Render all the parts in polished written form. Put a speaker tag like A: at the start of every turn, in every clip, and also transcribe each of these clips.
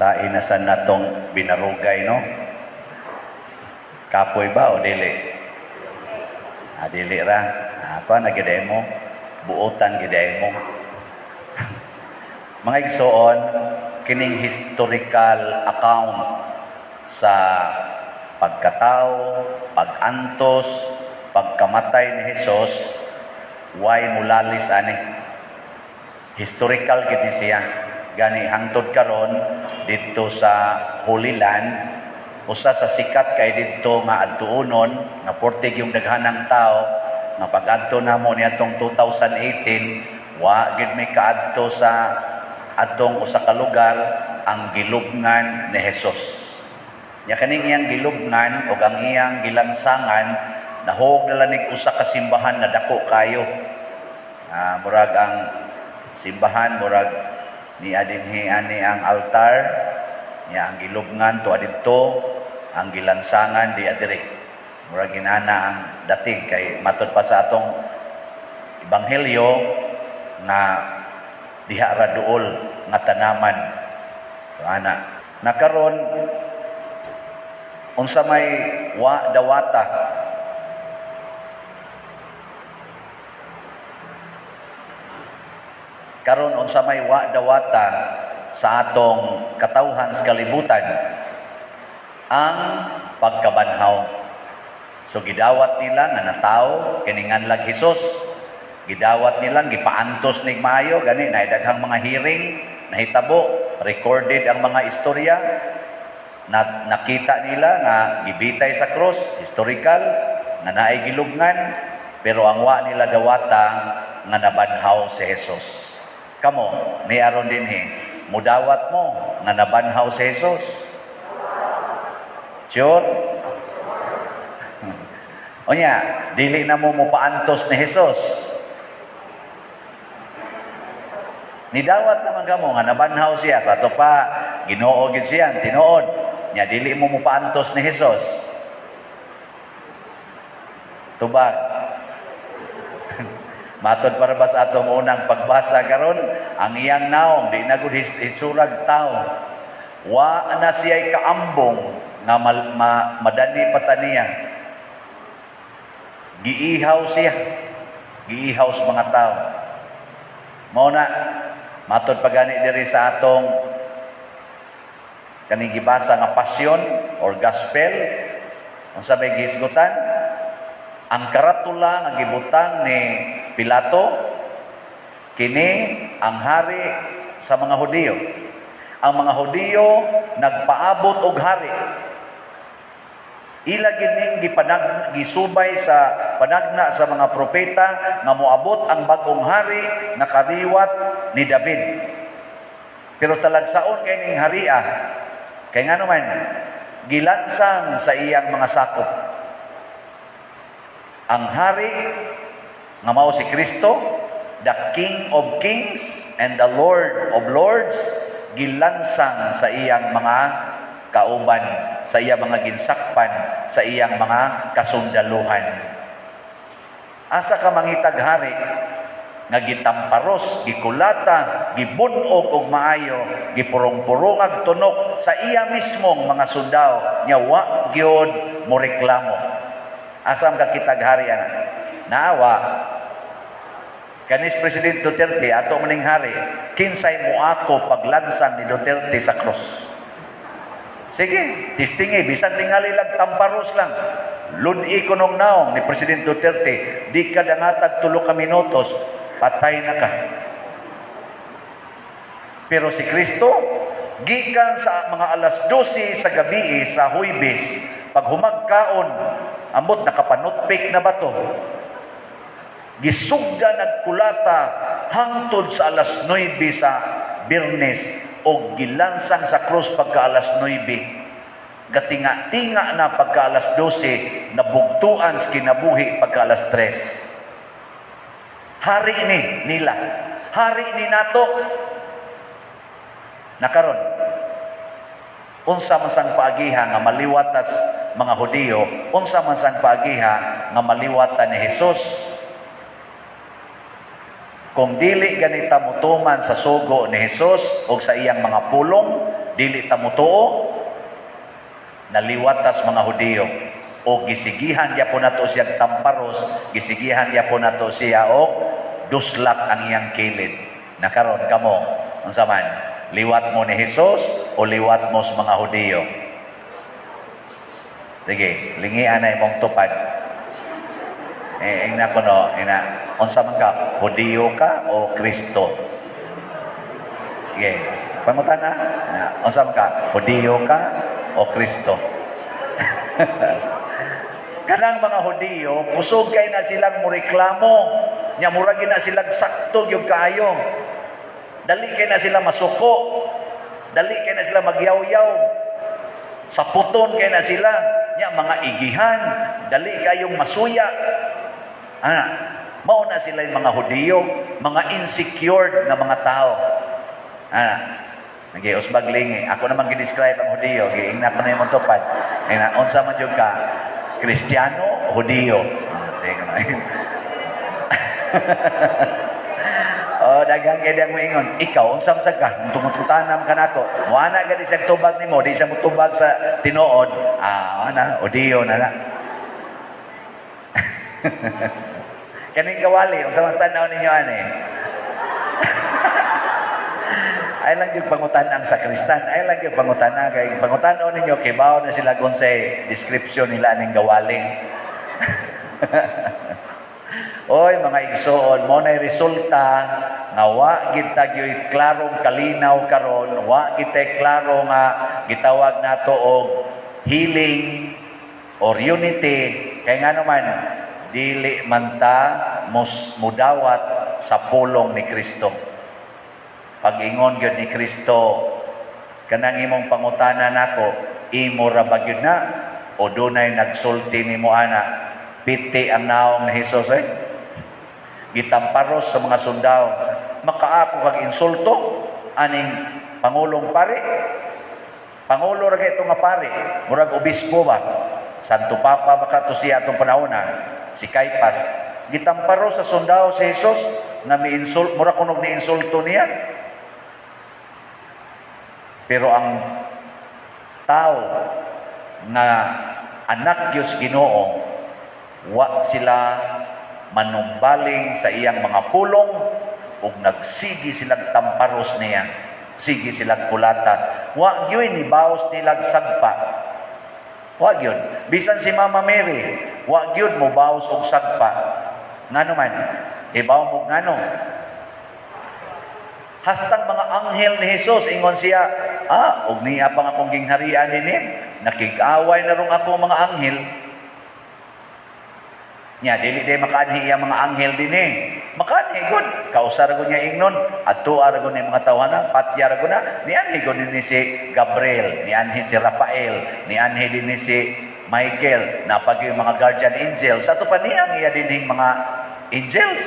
A: Lain na sa natong binarugay, no? Kapoy ba o dili? Ah, dili ra. Ah, kuan na gid mo. Buotan gid mo. Mga igsoon, kining historical account sa pagkatao, pag-antos, pagkamatay ni Jesus, way mulalis ani. Historical gid ni siya. Gani hangtod karon didto sa Holy Land, usa sa sikat kay didto nga adtuonon nga portig yung daghanang tao nga pag-adto namo niadtong 2018, wa gid may kaadto sa atong usa ka lugar, ang gilubngan ni Jesus. Nya kaning iyang gilubngan ug ang iyang gilansangan, nahog na lang usa ka simbahan nga dako kayo. Ah, murag ang simbahan, murag ni adinhi ani ang altar niya, ang gilubngan to adidto, ang gilansangan di adiri. Murag inana ang dating kay matod pa sa atong ebanghelyo nga diha ra duol nga tanaman. So ana nakaron, unsa may wa dawata? Karon, unsa may wa dawata sa atong katawhan sa kalibutan? Ang pagkabanhaw. So gidawat nila nga natawo kini nganlag Hesus. Gidawat nila gipaantos nig maayo, gani na daghang mga hearing nahitabo, recorded ang mga istorya na nakita nila nga gibitay sa cross, historical nga naay gilubngan, pero ang wa nila dawata nga nabanhaw si Jesus. Kamo ni aron dinhi, mudawat mo nga nabanhaw si Jesus? Sure? Unya, dili na mo mopaantos ni Jesus? Nidawat naman kamo nga nabanhaw siya sa ato pa, Ginoo gid siya, tinuod. Nya dili mo mopaantos ni Jesus? Tubag. Matod para ba sa atong unang pagbasa karon, ang iyang naong di na gud hitsurag tao. Wa na siya'y kaambong nga madani pa ta niya. Giihaw siya. Giihaw sa mga tao. Mao na matod pa gani diri sa atong kaning gibasa nga passion or gospel, unsa may gihisgutan? Ang karatula nga gibutang ni Pilato, "Kini ang hari sa mga Hudiyo." Ang mga Hudiyo nagpaabot og hari. Ila gining gipanag gisubay sa panagna sa mga propeta nga moabot ang bag-ong hari nga kaliwat ni David. Pero talagsaon kay ning haria kay ngano man gilansang sa iyang mga sakop. Ang hari nga mao si Kristo, the King of Kings and the Lord of Lords, gilansang sa iyang mga kauban, sa iyang mga ginsakpan, sa iyang mga kasundaluhan. Asa ka mangitag hari nga gitamparos, gikulata, gibunog og maayo, gipurong-purongag tunok sa iya mismong mga sundao, nya wa gyud mo reklamo? Asa man ka kitag hari ana? Naawa. Kanis President Duterte, ato maning hari, kinsay moako paglansang ni Duterte sa cross? Sige, testingi, bisan tingali lang tamparos lang. Ludi ko nung naong ni President Duterte, di ka dangatag 3 ka minutos, patay na ka. Pero si Kristo, gikan sa mga alas 12 sa gabi sa Huybes, pag humagkaon, ambot nakapanutpik na bato, gisugda nagkulata hangtod sa alas 9 sa Birnes o gilansang sa krus pagka alas 9. Gatinga-tinga na pagka alas 12, nabugtuan sa kinabuhi pagka alas 3. Hari ni nila. Hari ni nato. Nakaron, unsa man sang paagiha nga maliwatas mga Hudiyo, unsa man sang paagiha nga maliwatan ni Jesus? Kung dili ganita mutuman sa sugo ni Jesus o sa iyang mga pulong, Dili ta motuo? Naliwat tas mga Hudiyo o gisigihan gyapon nato siya tamparos, gisigihan gyapon nato siya og duslak ang iyang kilid. Na karon kamo, unsa man? Liwat mo ni Jesus o liwat mo sa mga Hudiyo? Sige, lingian na imong tupad. Eh, ingna ko no, ina, unsa man ka? Hudiyo ka o Kristo? Sige, pangutana. Na, unsa man ka? Hudiyo ka o Kristo? Kanang mga Hudiyo, kusog kay na silang moreklamo. Nya murag na silang sakto gyud kaayo. Dali kay na sila masuko. Dali kay na sila magyaw-yaw. Saputon kay na sila. Nya mga igihan, dali kayong masuya. Ah, mao na sila yung mga Hudiyo, mga insecure nga mga tao. Ah, nagi usbag lingi. Ako naman gi-describe ang Hudiyo, giingna ko na imong tupad. Ina, unsa man jud ka? Kristiyano, Hudiyo? Ah, teka na. Oh, daghang kay diyang moingon, ikaw unsa man sad ka? Tungod-tanam ka nako. Moana gani siya tubag nimo, di siya motubag sa tinuod. Ah, ana, Hudiyo na na. Kaning kawali, unsa man tanaw ninyo ani? Ay lang yung pangutan-ang sakristan. Ay lang yung pangutan kay pangutan-on ninyo kibaw na sila kung sa description nila aning gawali. Oy, mga igsoon, mo na resulta nga wa gid ta gyoy klarong kalinaw karon, wa gid tay klaro nga gitawag nato og healing or unity, kay ngano man dili man ta mus mudawat sa pulong ni Kristo. Pag-ingon gyud ni Kristo, kanang imong pangutana nako, imo ra ba gyud na o dunay nagsulti nimo ana? Piti ang naong ni Jesus eh. Gitamparos sa mga sundao. Makaako kag insulto aning pangulong pari. Pangulo ra kay ito nga pari, murag obispo ba? Santo Papa baka to siya atong panahon na, si Caipas. Gitamparos sa sundao si Jesus nga mi-insult, mura kunog ni insulto niya. Pero ang tao nga anak Dios Ginoo, wa sila manumbaling sa iyang mga pulong ug nagsigi silang tamparos niya, sige silang kulata. Wa gyud ni baos nilag sagpa. Wa gyud. Bisan si Mama Mary, wa gyud mo baos og sagpa. Ngano man? Ibaw mo ngano? Hastang mga anghel ni Jesus, ingon siya, "Ah, og niya pang akong gingharian dinhi, nakig-away na rong ako mga anghel." Nya dili day makaanhi iya mga anghel dinhi. Makaanhi gud, kausa ra gud niya ingnon, adto ra gud ni mga tawhana, patya ra gud na, nianhi gud ni si Gabriel, nianhi si Rafael, nianhi din ni si Michael, napag yung mga guardian angels. Ato pa niya ang iya dinhing mga angels.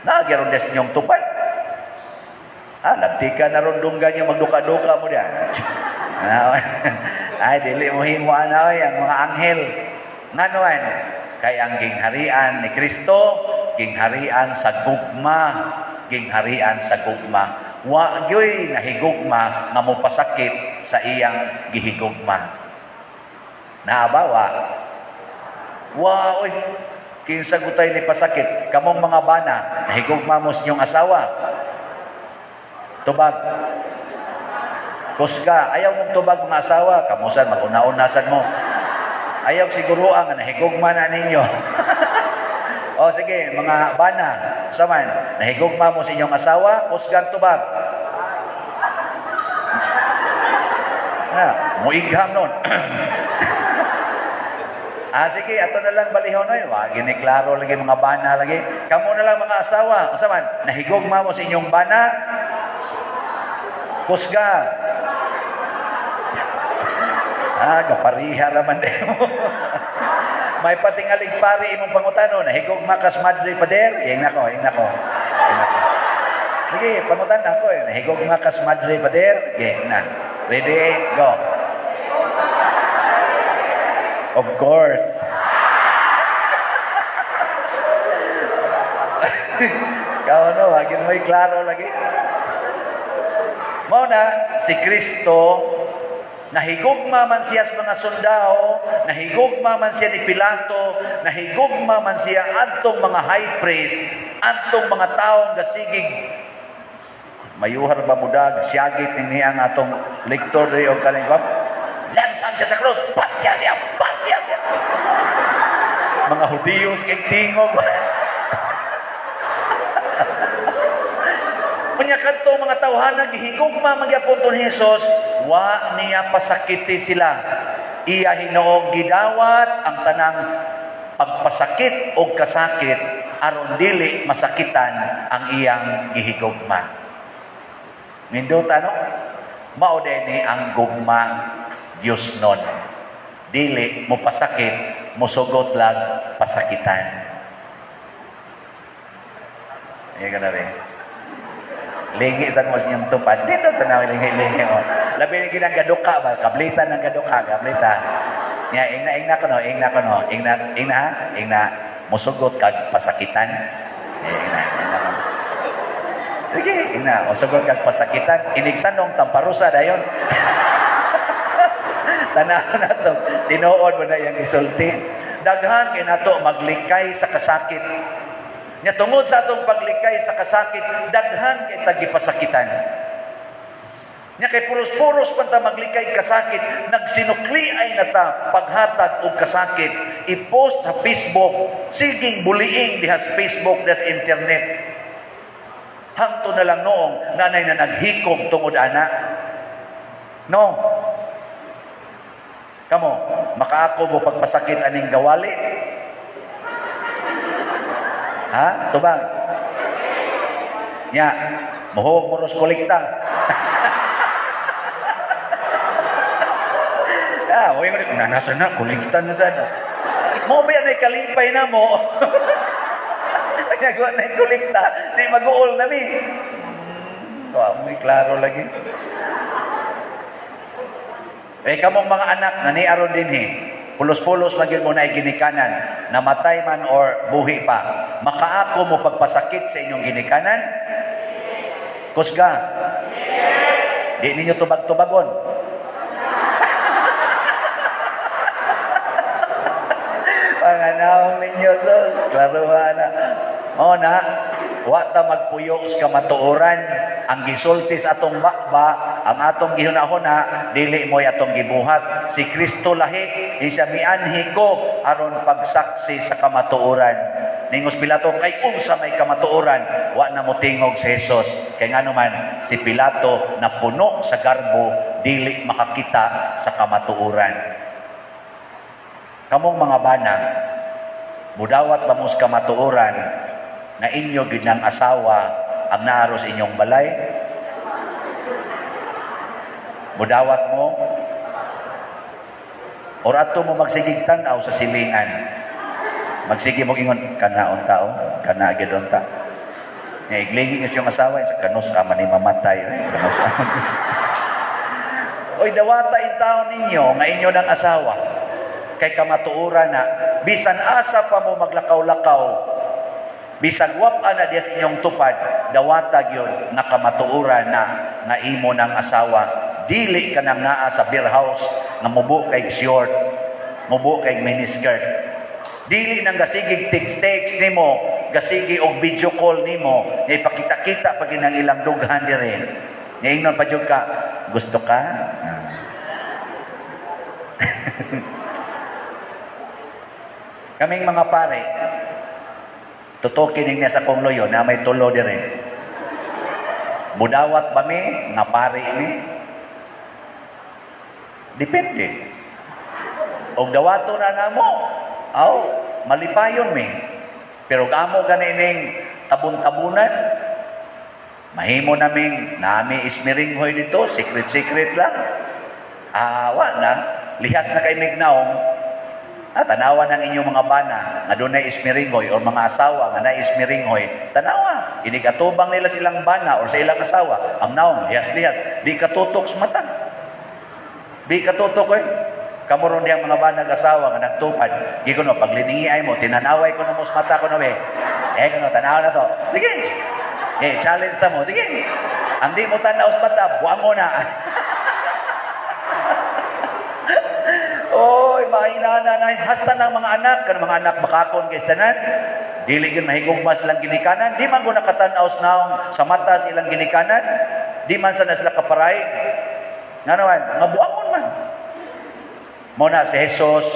A: Naagyaron des inyong tupad. Ah, nagtika na ron dunggan niyo, magduka-duka mo diyan. Ay, dili mo himo ana oy ang mga anghel. Nganuan? Kay ang gingharian ni Kristo, gingharian sa gugma, gingharian sa gugma. Wa gyoy nahigugma nga mopasakit sa iyang gihigugma. Naabawa? Wa oy, kinsa gutay ni pasakit? Kamong mga bana, nahigugma mo sa inyong asawa? Tubag. Kusga, ayaw mong tubag, mga asawa, kamusan mag-una-una sad mo. Ayaw siguro ang nahigugma na ninyo. O sige, mga bana, saman, nahigugma mo sa inyong asawa? Kusgang tubag. Na, muigham nun. Ah, sige, ato na lang balihon oy. Wa gini klaro lagi mga bana lagi. Kamo na lang mga asawa. Unsa man, nahigugma mo sa inyong bana? Kusga. Ah, gapariha raman mo. May patingalig pari imong pangutano, nahigugma kas madre pader? Ing nako, ing nako. Ing nako. Sige, pangutan ako eh. Nahigugma kas madre pader? Sige, na. Ready, go. Of course. Ikaw no, wagin mo'y klaro lagi. Mao na, si Kristo Nahigugma man siya sa mga sundao, nahigugma man siya ni Pilato, nahigugma man siya adtong mga high priest, adtong mga taong gasigig mayuhar ba mudag, siyagit ning niya ang atong lektor diri og kaning lansang siya sa krus, patya siya, patya siya. Mga Hudiyos kay tingog. Unya kadto mga tawhana gihigugma man gyapon to ni Jesus, wa niya pasakiti sila. Iya hinuong gidawat ang tanang pagpasakit og kasakit aron dili masakitan ang iyang gihigugma. Nindota, no? Mao ni ang gugma Dios nun. Dili mo pasakit, mosugot lang pasakitan. Iya ka na rin. Lingi sa mo siyang tupad. Dito sa namin lingi-lingi mo. Labi ni ginang gaduka ba? Kablitan ng gaduka, kablita. Nga, ingna, ingna ko no, ingna ko no. Ingna, ingna ha? Ingna, musugot kag pasakitan. Eh, ingna, ingna ko. Sige, ingna, musugot kag pasakitan. Inigsanong tamparusa dayon. Tanaw na to. Tinuod mo na iyang isulti. Daghan kay nato maglikay sa kasakit. Nya tungod sa atong paglikay sa kasakit, daghan kay tagipasakitan. Nya kay puros-puros man ta maglikay kasakit, nagsinukli ay na ta paghatag og kasakit, i-post sa Facebook, siging buliing diha sa Facebook, diha sa internet. Hangto na lang noong nanay na naghikom tungod ana. No. Kamo, makaako mo pagpasakit aning gawali? Ha? Tubang. Nya, muhog mo ros kolekta. Ah, oy mo na nasa na kolekta na sana. Mo ba na kalipay na mo? Nagawa na kolekta, di mag-uol na mi. Wa mo'y klaro lagi. Eh kamong mga anak nga ni aron dinhi, pulos-pulos man gyud mo na ginikanan, namatay man or buhi pa, makaako mo pagpasakit sa inyong ginikanan? Kusga. Di ninyo tubag-tubagon. Panganawang ninyo, sus. Klaruha na. O na, wa ta magpuyo sa kamatuoran. Ang gisulti sa atong bakba, ang atong gihunahuna, dili mo'y atong gibuhat. Si Kristo lahi, isa mianhi ko aron pagsaksi sa kamatuoran. Ningos Pilato, kay unsa may kamatuoran, wa na mo tingog si Jesus. Kay ngano man, si Pilato napuno sa garbo, dili makakita sa kamatuoran. Kamong mga bana, mudawat ba mo sa kamatuoran nga inyo gid ng asawa ang naaro sa inyong balay? Mudawat mo? Or ato mo magsigig tan-aw sa silingan? Magsige mo ingon, kana unta o, kana gyud unta. Nga iglingi sa iyong asawa, sa kanus ama ni mamatay, eh, kanus ama. Oy, dawata in taon ninyo nga inyo ng asawa. Kay kamatuoran na, bisan asa pa mo maglakaw-lakaw, bisan wap ana diya sa inyong tupad, dawata gyud nga kamatuoran na nga imo ng asawa. Dili ka nang naa sa beer house nga mubo kay short, mubo kay miniskirt. Dili nang gasigig text-text nimo, gasigi og video call nimo, nga ipakita-kita pa ginang ilang dughan dire. Nga ingnon pa jud ka, gusto ka? Ah. Kaming mga pare, tutukin niya sa kong loyo na may tulo dire. Budawat ba mi? Nga pare mi? Depende. Og dawato na namo, aw, malipayon mi. Pero amo ganining tabon-tabunan, mahimo naming nami ismiringhoy dito, secret-secret lang. Awa na, lihas na kay mignaong. Ah, tanawa ng inyong mga bana nga dunay ismiringhoy or mga asawa nga na ismiringhoy. Tanawa, inigatubang nila silang bana or sa ilang asawa. Ang naong lihas-lihas, di katutok sa mata. Di katutok oy. Kamo ron diyang mga banag asawa nga nagtupad. Gi kuno pagliningi ay mo, tinanaway ko na mo sa mata ko no be. Eh kuno tanaw na to. Sige. Eh challenge ta mo. Sige. Ang di mo tanaw sa mata, buwa mo na. ba inana na hasta ng mga anak, kanang mga anak bakakon kay tanan. Dili gyud mahigugma silang ginikanan, di man ko nakatan-aw sa naong sa mata sa ilang ginikanan, di man sa na sila kaparaig. Nga naman, nga buangon man. Mao na si Jesus,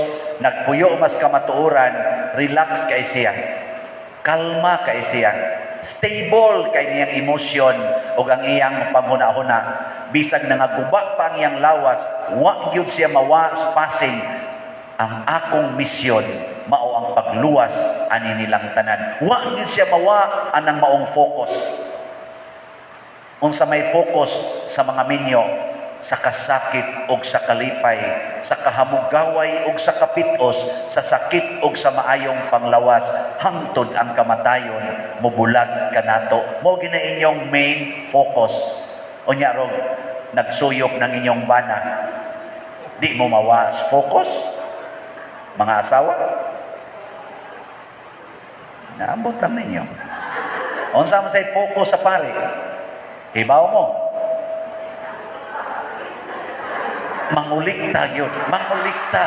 A: nagpuyo mas kamatuoran, relax kay siya. Kalma kay siya. Stable kay niyang emosyon ug ang iyang panghuna-huna. Bisag nangaguba pa ang iyang lawas, wa gyud siya mawa passing ang akong misyon mao ang pagluwas ani nilang tanan. Wa gyud siya mawa anang maong focus. Unsa may focus sa mga minyo? Sa kasakit og sa kalipay, sa kahamugaway og sa kapitos, sa sakit og sa maayong panglawas, hangtod ang kamatayon mobulag kanato. Mao gina inyong main focus. Unya rog nagsuyop ng inyong bana. Di mo mawa sa focus? Mga asawa? Naambot lang ninyo. Unsa man say focus sa pari? Hibaw mo. Mangulikta gyud, mangulikta.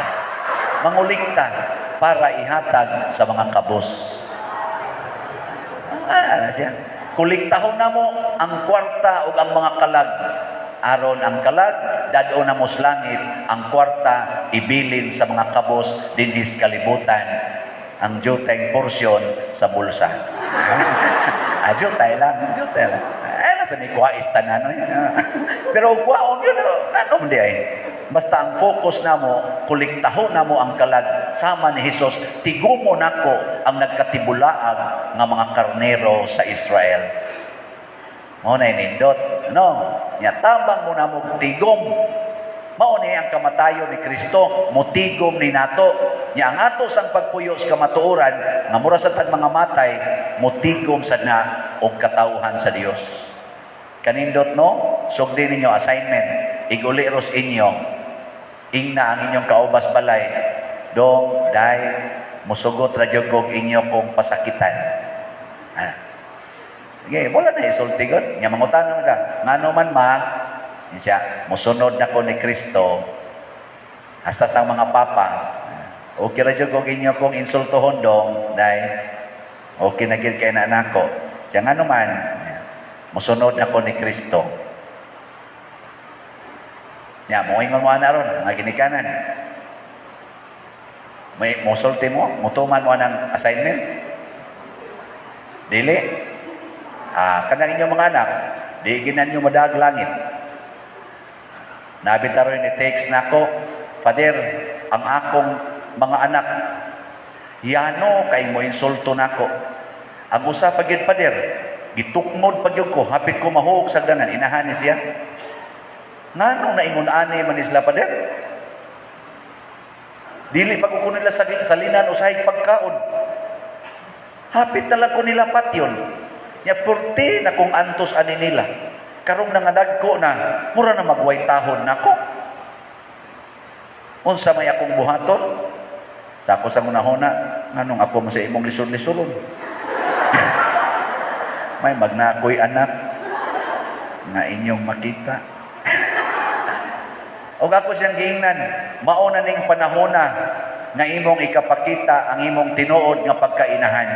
A: Mangulikta para ihatag sa mga kabos. Ah, ano siya? Kuliktahon na mo ang kwarta ug ang mga kalag. Aron ang kalag, dad-on na mo sa langit, ang kwarta ibilin sa mga kabos dinhis kalibutan. Ang juteng porsyon sa bulsa. Ah, jutay lang, jutay lang. Eh, nasa ni kuha tanan. No? Pero kuhaon yun, ano man di ay. Basta ang focus namo, kuliktahon namo ang kalag sama ni Jesus, tigumo nako ang nagkatibulaag nga mga karnero sa Israel. Mao na nindot, no? Nya tambang mo namo tigom. Mao ni ang kamatayon ni Kristo, mutigom ni nato. Nya ang ato sang pagpuyo sa kamatuoran, nga mura sa tag mga matay, mutigom sad na og katawhan sa Dios. Kanindot, no? Sugdi ninyo assignment. Iguli ros inyo. Ingna ang inyong kaubas balay. Dong, day, musugot ra gyud kog inyo kong pasakitan. Ah. Sige, wala na isulti gud. Nga mangutana ka. Ngano man ma, siya, musunod na ko ni Kristo hasta sa mga papa. Okay ra jud kog inyo kong insultohon dong, day. Okay na gyud kay na nako. Siya ngano man, musunod na ko ni Kristo. Nya, moingon mo ana ron, mga ginikanan. May musulti mo, mutuman mo ang assignment. Dili. Ah, kanang inyong mga anak, di ginan nyo madaag langit. Nabita ron ni text nako, "Father, ang akong mga anak, yano kay mo insulto nako. Ang usa pa gyud, Father, gitukmod pa gyud ko, hapit ko mahuog sa ganan, inahan ni siya. Ngano naingon ani man ni sila, Father? Dili pa ko nila sa salinan usahay pagkaon. Hapit na lang ko nila patyon. Nya purti na kung antos ani nila. Karong nangadag ko na, mura na magway tahon nako. Unsa may akong buhaton?" Sa ako sa hunahuna, nganong ako mo sa imong lisod-lisulon? May magnakoy anak nga inyong makita. Og ako siyang giingnan, mao na ning panahona nga imong ikapakita ang imong tinuod nga pagkainahan.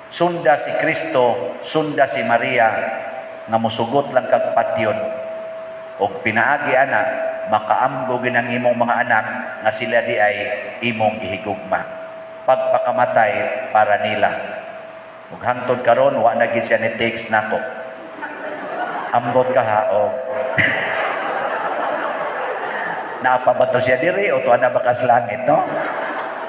A: Sunda si Kristo, sunda si Maria, nga musugot lang kag patyon. Og pinaagi ana, makaamgo ginang imong mga anak nga sila di ay imong gihigugma. Pagpakamatay para nila. Ug hangtod karon wa na gid siya ni text nako. Ambot ka ha og naa pa ba to siya diri o tuwa na ba kas langit, no?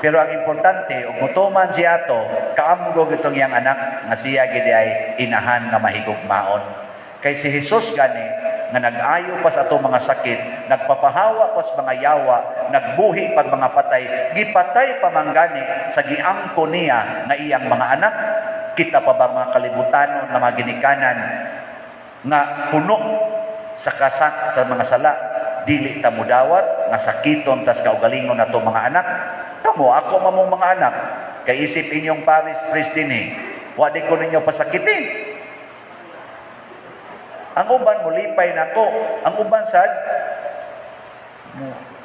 A: Pero ang importante, ug mutuman siya ato, kaamgo gitong iyang anak nga siya gid ay inahan nga mahigugmaon. Kay si Jesus gani nga nag-ayo pa sa ato mga sakit, nagpapahawa pa sa mga yawa, nagbuhi pag mga patay, gipatay pa man gani sa giangko niya nga iyang mga anak. Kita pa ba mga kalibutanon nga mga ginikanan nga puno sa kasak sa mga sala, dili ta mudawat nga sakiton tas kaugalingon nato mga anak? Kamo ako mamong mga anak, kay isip inyong parish priest dinhi, wa di ko ninyo pasakitin. Ang uban molipay nako, ang uban sad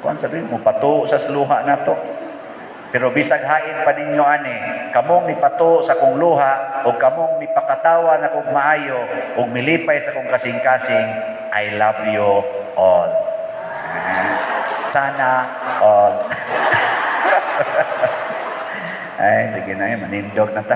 A: mo Kuan sa mo pato sa luha nato. Pero bisag hain pa ninyo ani, kamong nipatuo sa akong luha o kamong mipakatawa na kong maayo ug milipay sa akong kasing-kasing, I love you all. Ah, sana all. Ay, sige na, manindog na ta.